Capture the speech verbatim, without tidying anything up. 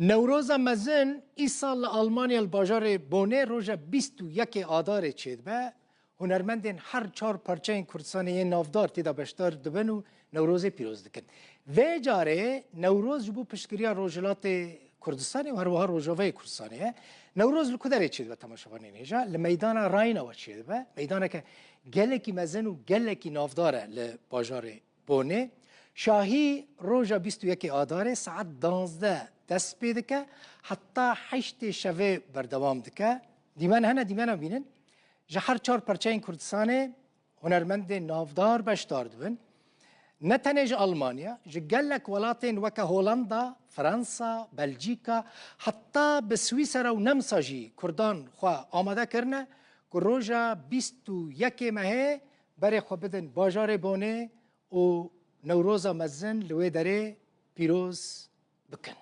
Newroza mezin îsal li Almanya li bajarê Bonê roja bîst û yekê Adarê çêdibe. Hunermendên her çar parçeyên Kurdistanê yên navdar tê de beşdar dibin û Newrozê pîroz dikin. Vê carê Newroz ji bo piştgiriya Rojhilatê Kurdistanê û her wiha Rojavayê Kurdistanê ye. Newroz li ku derê çêdibe temaşevanên hêja? Li meydana Raynawa çêdibe. Meydaneke gelekî mezin û gelekî navdar e li bajarê Bonê. Şahî roja bîst û yekê Adarê saet danzdeh dest pê dike, heta heştê şevê berdewam dike. Dîmen hene, dîmena bînin. Ji her çar perçeyên Kurdistanê hunermendên navdar beşdar dibin. Ne tenê ji Almanya, ji gelek welatên weke Holanda, Fransa, Belcîka, heta bi Swîsera û Nemsa jî Kurdan xwe amade kirine ku roja bîst û yekê mehê berê xwe bidin bajarê Bonê û Newroza mezin li wê derê pîroz bikin.